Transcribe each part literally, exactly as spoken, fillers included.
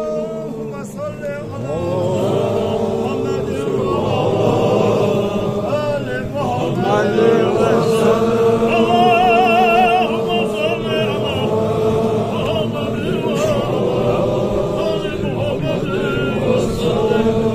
اللهم صل على محمد وعلى آل محمد وسلم. اللهم صل على محمد وعلى آل محمد وسلم.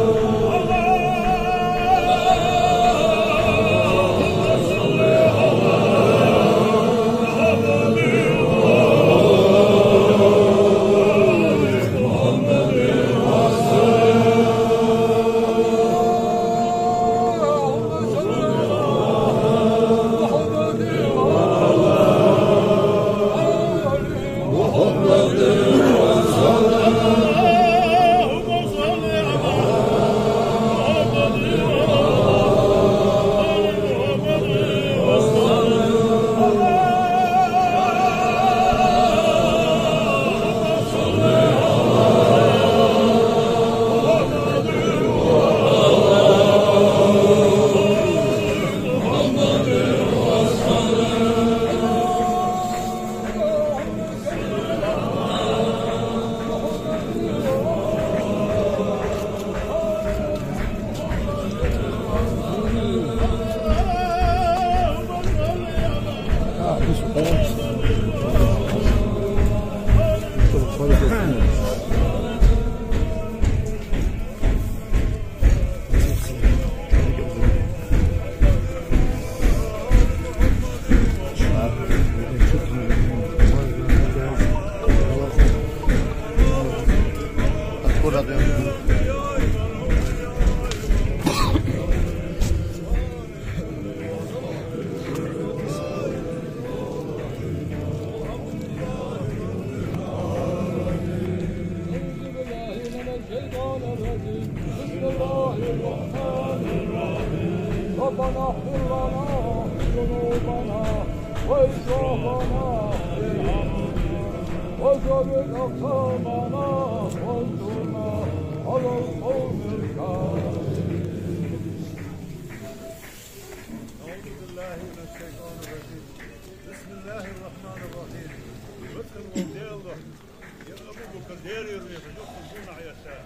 أعوذ بالله من الشيطان الرجيم. بسم الله الرحمن الرحيم. ربنا اغفر لنا ذنوبنا وإسرافنا في أمرنا وثبت أقدامنا وانصرنا على القوم الكافرين. أعوذ بالله من الشيطان الرجيم. بسم الله الرحمن الرحيم. Везан Даьла, ер Абу Бакр Даьлагара везаш, дукха гунахь эцна.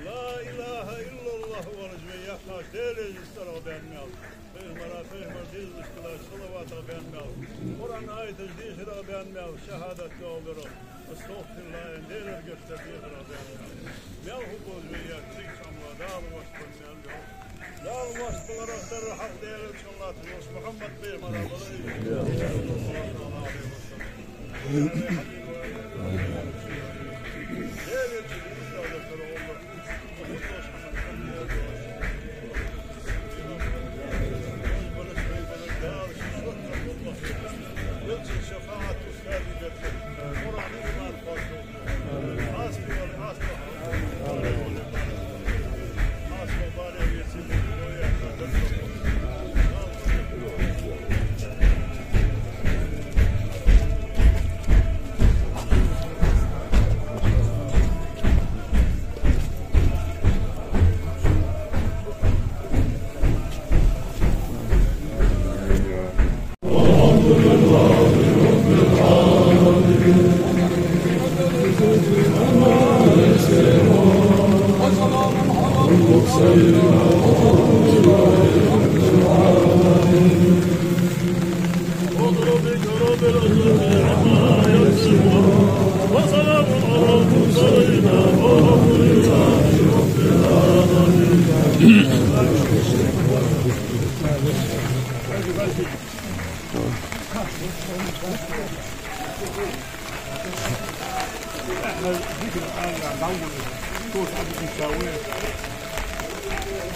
لا إله إلا الله оалаш вай яхаш, Даьлага йистарагӀа баьнна мел. Пайхамара, пайхамара дезалашка салаватагӀа баьнна мел. Къуръан аяташ дешарагӀа баьнна мел, шахӀадат доаладарагӀа. أستغفر الله, Даьлагара гешт дехарагӀа баьнна мел. Мел хӀу болаш вай яц, цига чамла Дала васкан мел йоах. Дала васкан баларах тарра хьакъ Даьла чуллаташ волча Мухьаммад пайхамара балар.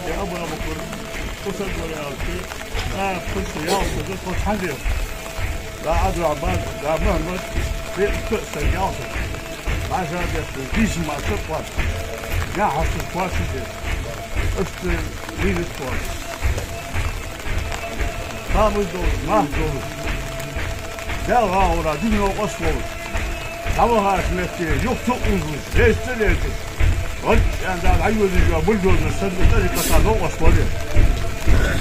يا أبو، أبو بكر، قصد ولا ألفي، لا قصة يا أستاذ، قصة حنجر. لا عدو عباس، لا مهمت، في قصة يا أستاذ. ما شاء الله، في شيء ما تقوى. يا حسن قواسي دي. أستاذ، مين تقوى؟ Ламаз долаш, марха долаш, Даьла гӀалара дика новкъост волаш, дӀавахача метте юха цу унзалаш, лестта лезаш, гӀадж аьнна Дала дӀайозаш йола бульдозер санна тӀарикъата новкъост вар ер.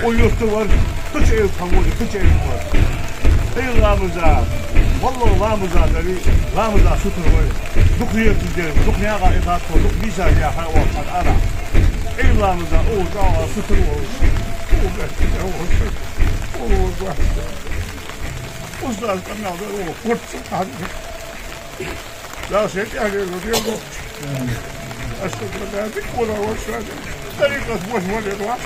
Укх юрта вар, кхыча Ӏуйрийга хьавода, кхыча Ӏуйрийга вар. Ӏуйра ламаза, валлахӀи, ламаза дари, ламаза сутара вар ер. Дукха хеташ дер, дукха наькъа ихатхо, дукха бийса яха оал цхьан арахьа. Ӏуйра ламаза укхо чӀоагӀа сутара волаш, укхо бехке волаш, укхо гохь. Устаз къамаьл дар укхо, куртца хьан. Дала шайтӀа хьалъяьлар, Дала лохча. Астагфируллах, дика вара ваш шоана. ТӀарикъат бош вале вац.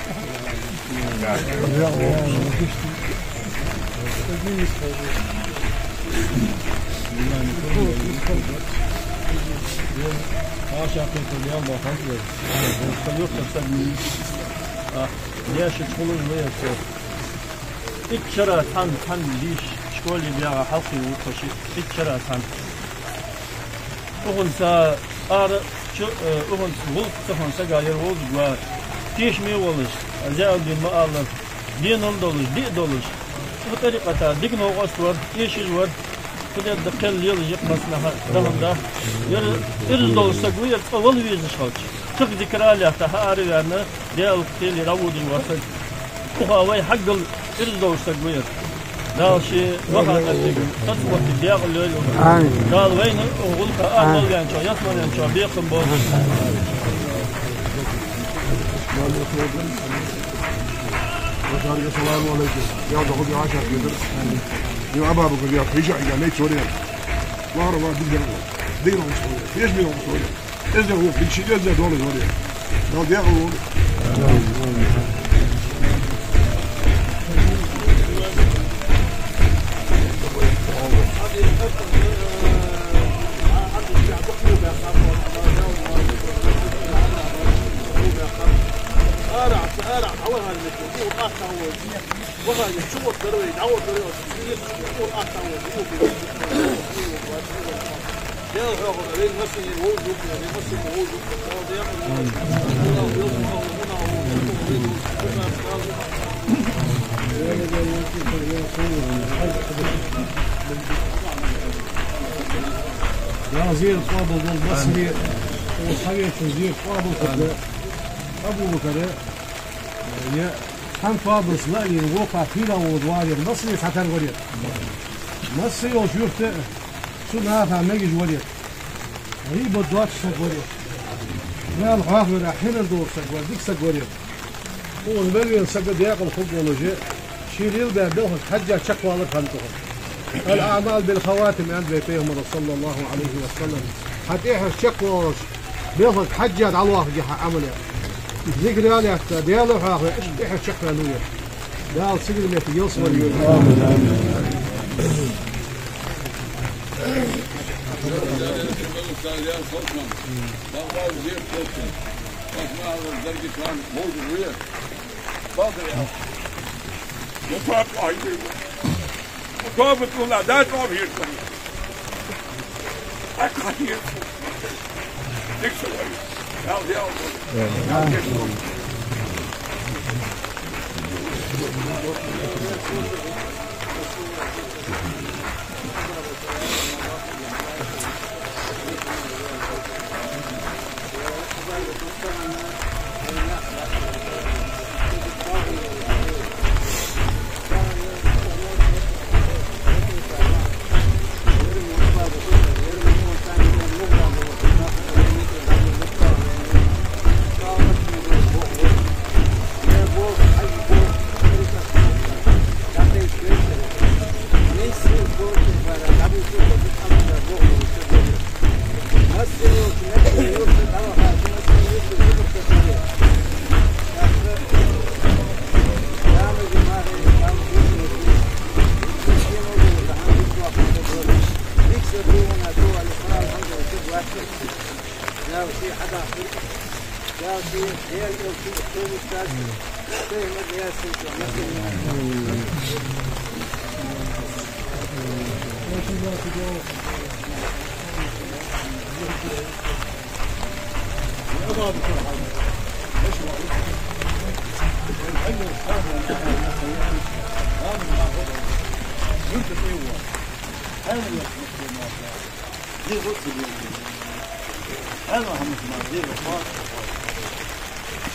Аша кхетар ял бахалт вай. Ха юртара саг мин. А, яши чхулуж вай аца. Итт шера цхьан, цхьан дийша школе бегӀа хьалхе вуташ, итт шера цхьан. Укхунца ара чу, э, укхунца гӀулакх ца хинна сага ер вовзаш ва, тешаме волаш, Зиаудин ма аллара, денал долаш, диъ долаш. Укх тӀарикъата дика новкъост вар, эшаш вар. Фу дергда, кхел лелаш я-кх массанахьа, дахандаь. Ер ираз долаш саг ва ер, цкъа вала везаш хилча. Цох зикар лаьтта хьаараваьнна, Даьла кхеле дӀаводаш вола саг. Укхо вай хьагал ираз долаш саг ва ер. Дала ший ваха тӀа цига сацаматта декъала йойла. Амин. Дала вайна укх гӀулакха Амин. Ала ваьнначоа, ялсмале ваьнначоа бекхам болба. Ассаламу Ӏалайкум. Я дохуди аша кедр. Ю Абабакар я хижа я лей чория. Вара ва дигар. Дигар хӀама сой. Еш бе хӀама сой. Эза ву, бичи эза дола зори. Дал дегӀ ву. Дала зер къоабал долда массане, укх хьавечун зер къоабал хилда. Абу-Бакара, е, цхьан тоабанца лаьлийна вокхо хила волаш вар ер, массане цхьатарра вар ер. Масса йолча юрта цу наха мегаш вар ер. ГӀийбат доацаш саг вар ер. Мел хьоахавар хьинар долаш саг вар, дика саг вар ер. Укхаза мел вена саг декъала хургволаш, ший лелабаь белхашка хьежжа чакхвалар хиннад укхо. الأعمال بالخواتيم, аьннад вай Пайхамара, صلى الله عليه وسلم. Хьа тӀехьашка чакхваларца белхашка хьежжа дӀалоахаргья хьа Ӏамал. Зикар лаьтта, Даьла хьоахаве, иштта тӀехьашка чакхваьннав ер. Дала цигара метте ялсмале йойла.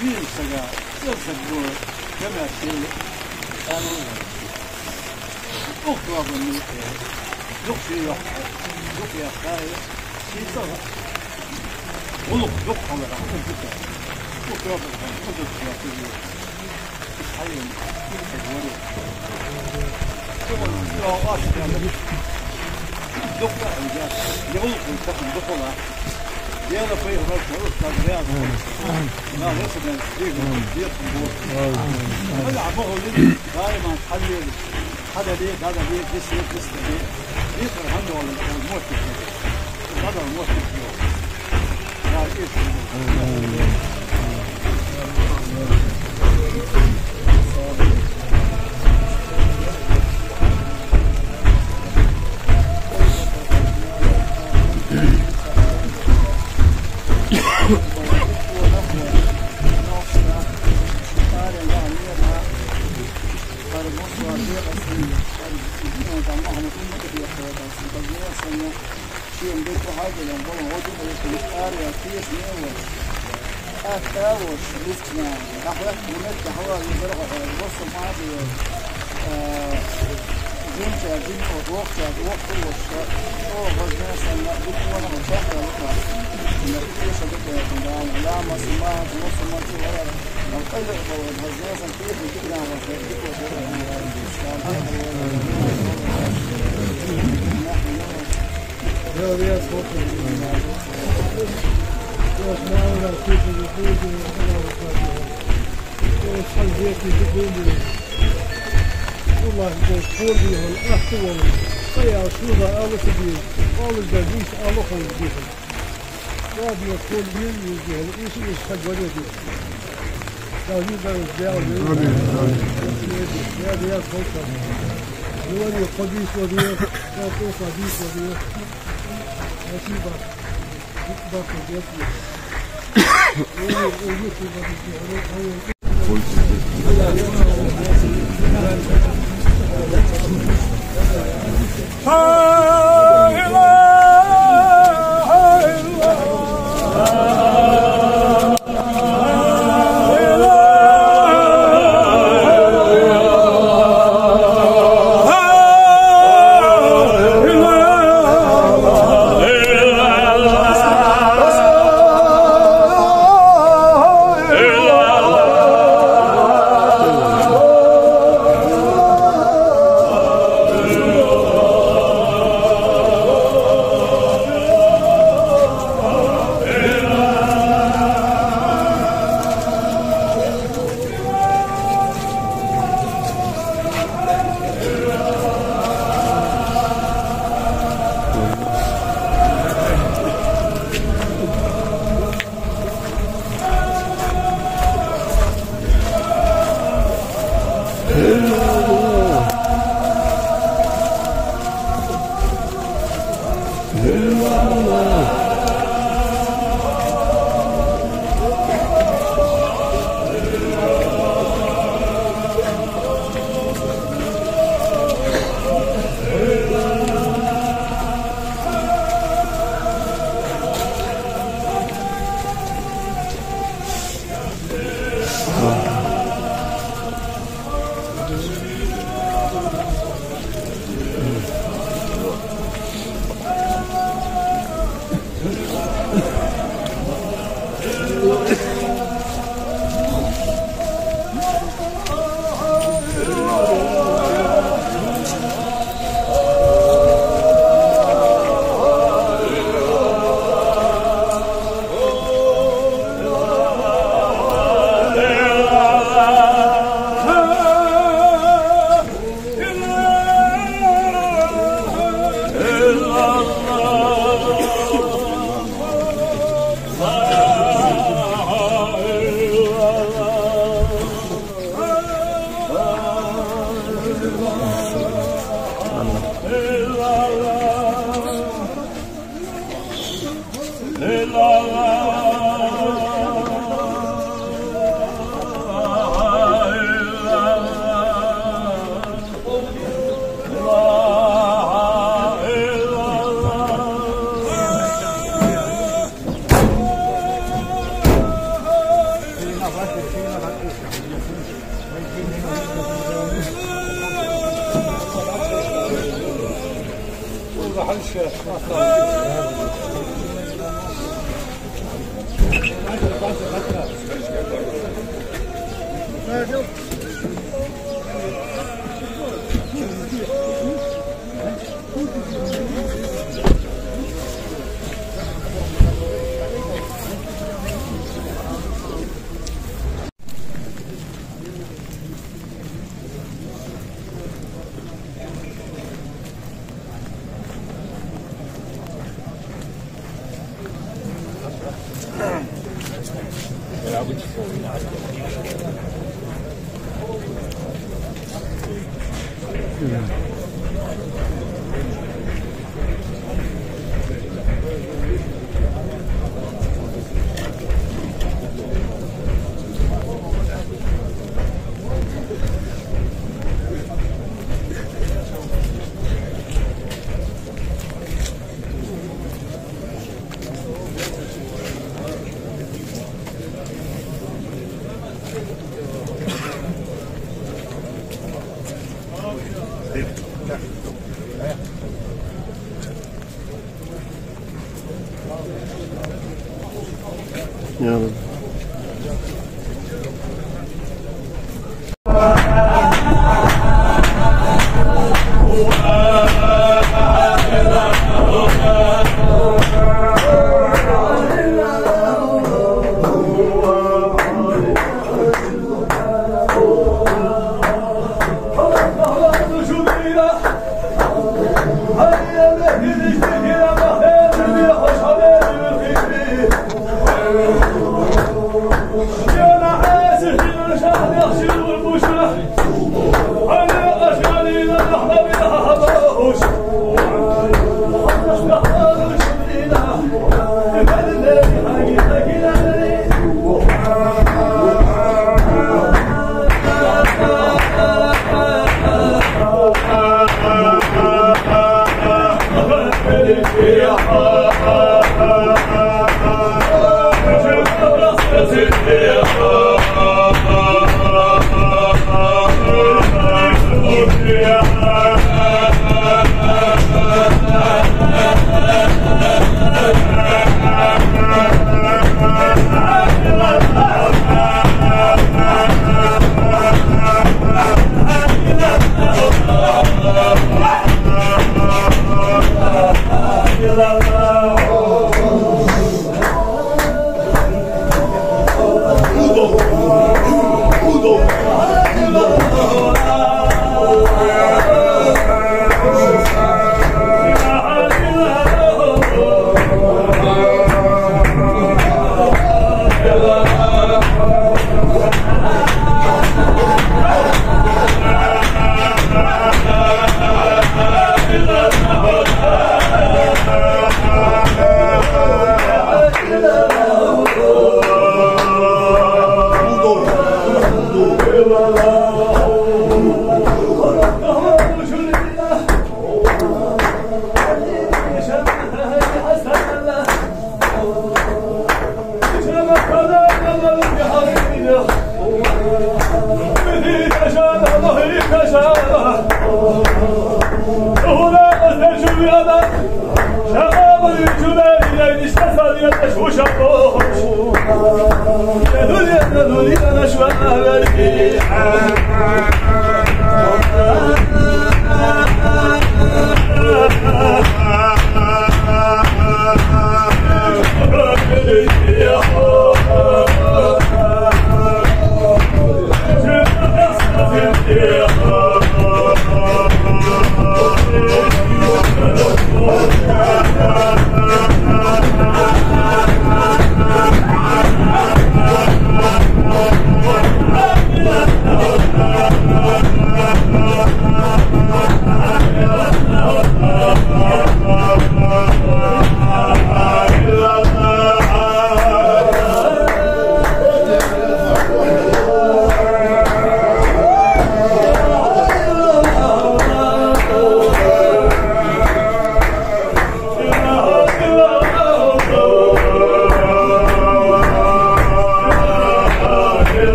Шийна сага цӀерсаг бу, кемеш ший. Укх тоабан юкъе, дукха ший йоккха, дукха яхкай, ший цӀагӀа гӀулакх дукха хилар, укх дика. Укх тоабан хӀама, укх дика ший йоккха. Иш хьайна, укх саг варе. Цу гӀулакх, цу гӀулакх, дукха хӀама, гӀулакх тахан дукха ла. Дела пайхамар ца уж таг ряд. На васабен дигу дехун бу. Хьал а бахули, даиман хьаллели, хьадали, дадали, диси, дистали. Дихар хьандоли, мотти. Дадал мотти. Шен бетта хьалдалан болан гӀо дукха йоцу аре а теша мел волуш, атта а волуш, рискна, дӀахӀотта метте хьавар везар гӀо, гӀо со ма а де, а, жинчар жин волуш, вокхчар воккха волуш, о, гӀоза санна, дукха ванах чахьа лукха. Теша дукха яхана, ламаз, маз, мусулман чу варар.